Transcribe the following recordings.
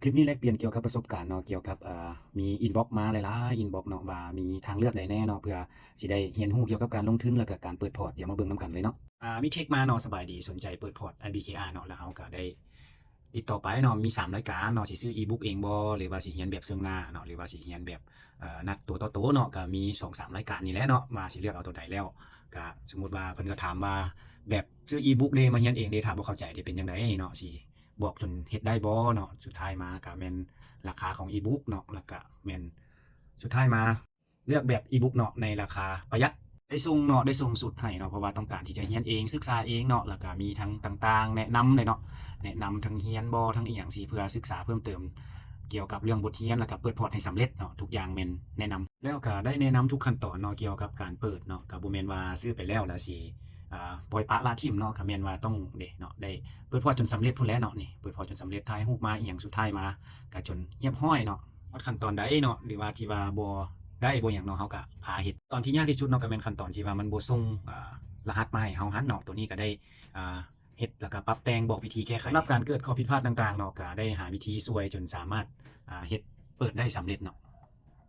ຄລິບນີ້ແລກປ່ຽນກ່ຽວກັບປະສົບການເນາະ ກ່ຽວກັບ ເອີ ມີອິນບັອກມາຫຼາຍໆອິນບັອກເນາະ ວ່າມີທາງເລືອກໃດແດ່ເນາະ ເພື່ອຊິໄດ້ຮຽນຮູ້ກ່ຽວກັບການລົງທຶນ ແລ້ວກະການເປີດພອດ ດຽວມາເບິ່ງນຳກັນເລີຍເນາະ. ອາ ມີເທັກມາເນາະ ສະບາຍດີ ສົນໃຈເປີດພອດ ແອັບ ບີ ເຄ ອາ ເນາະ ແລ້ວເຮົາກະໄດ້ຕິດຕໍ່ໄປເນາະ ມີສາມລາຍການເນາະ ຊິຊື້ອີບຸກເອງບໍ່ ຫຼືວ່າຊິຮຽນແບບເຊິ່ງໜ້າເນາະ ຫຼືວ່າຊິຮຽນແບບ ເອີ ນັດຕົວຕໍ່ໂຕເນາະ ກະມີສອງສາມລາຍການນີ້ແຫຼະເນາະ ວ່າຊິເລືອກເອົາໂຕໃດແລ້ວ ກະສົມມຸດວ່າເພິ່ນກະຖາມວ່າ ແບບຊື້ອີບຸກເດ້ ມາຮຽນເອງເດ້ ຖ້າບໍ່ເຂົ້າໃຈເດ້ ເປັນຈັ່ງໃດເນາະ ຊິ ບອກຈົນເຮັດໄດ້ບໍ່ເນາະ ສຸດທ້າຍມາກະແມ່ນລາຄາຂອງອີບຸກເນາະ ແລ້ວກະແມ່ນສຸດທ້າຍມາເລືອກແບບອີບຸກເນາະ ໃນລາຄາປະຢັດ ໄດ້ສົ່ງເນາະ ໄດ້ສົ່ງຊຸດໃຫ້ເນາະ ເພາະວ່າຕ້ອງການທີ່ຈະຮຽນເອງ ສຶກສາເອງເນາະ ແລ້ວກະມີທັງຕ່າງໆ ແນະນຳເລີຍເນາະ ແນະນຳທັງຮຽນບໍ່ ທັງອີ່ຫຍັງຊີ້ ເພື່ອສຶກສາເພີ່ມເຕີມກ່ຽວກັບເລື່ອງບົດຮຽນ ແລ້ວກະເປີດພອດໃຫ້ສຳເລັດເນາະ ທຸກຢ່າງແມ່ນແນະນຳ ແລ້ວກະໄດ້ແນະນຳທຸກຂັ້ນຕອນເນາະ ກ່ຽວກັບການເປີດເນາະ ກະບໍ່ແມ່ນວ່າຊື້ໄປແລ້ວ ແລ້ວຊິ ອາ ປ່ອຍປະລະຖິ້ມເນາະ ກະແມ່ນວ່າຕ້ອງເດ້ເນາະ ໄດ້ເປີດພອດຈົນສຳເລັດພຸ້ນແຫຼະເນາະ ນີ້ເປີດພອດຈົນສຳເລັດ ຖ່າຍຮູບມາອີ່ຫຍັງ ສຸດທ້າຍມາກະຈົນຮຽບຮ້ອຍເນາະ ຮອດຂັ້ນຕອນໃດເນາະ ຫຼືວ່າທີ່ວ່າບໍ່ໄດ້ບໍ່ຫຍັງເນາະ ເຮົາກະພາເຮັດ ຕອນທີ່ຍາກທີ່ສຸດເນາະ ກະແມ່ນຂັ້ນຕອນທີ່ວ່າມັນບໍ່ສົ່ງ ອາ ລະຫັດມາໃຫ້ເຮົາຫັ້ນເນາະ ໂຕນີ້ກະໄດ້ ອາ ເຮັດ ແລ້ວກະປັບແຕ່ງ ບອກວິທີແກ້ໄຂ ສຳລັບການເກີດຂໍ້ຜິດພາດຕ່າງໆເນາະ ກະໄດ້ຫາວິທີຊ່ວຍຈົນສາມາດ ອາ ເຮັດເປີດໄດ້ສຳເລັດເນາະ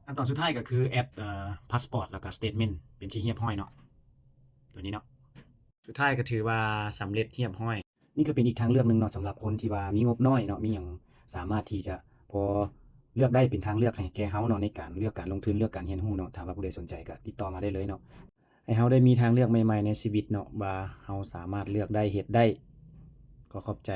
ຂັ້ນຕອນສຸດທ້າຍກະຄືແອັດ ເອີ ພາສປອດ ແລ້ວກະສະເຕດເມັນ ເປັນທີ່ຮຽບຮ້ອຍເນາະ ໂຕນີ້ເນາະ ສຸດທ້າຍກະຖືວ່າສຳເລັດຮຽບຮ້ອຍ ນີ້ກະເປັນອີກທາງເລືອກໜຶ່ງເນາະ ສຳລັບຄົນທີ່ວ່າມີງົບນ້ອຍເນາະ ມີຫຍັງສາມາດທີ່ຈະພໍເລືອກໄດ້ ເປັນທາງເລືອກໃຫ້ແກ່ເຮົາເນາະ ໃນການເລືອກການລົງທຶນ ເລືອກການຮຽນຮູ້ເນາະ ຖ້າວ່າຜູ້ໃດສົນໃຈກະຕິດຕໍ່ມາໄດ້ເລີຍເນາະ ໃຫ້ເຮົາໄດ້ມີທາງເລືອກໃໝ່ໆໃນຊີວິດເນາະ ວ່າເຮົາສາມາດເລືອກໄດ້ ເຮັດໄດ້ ຂໍຂອບໃຈ.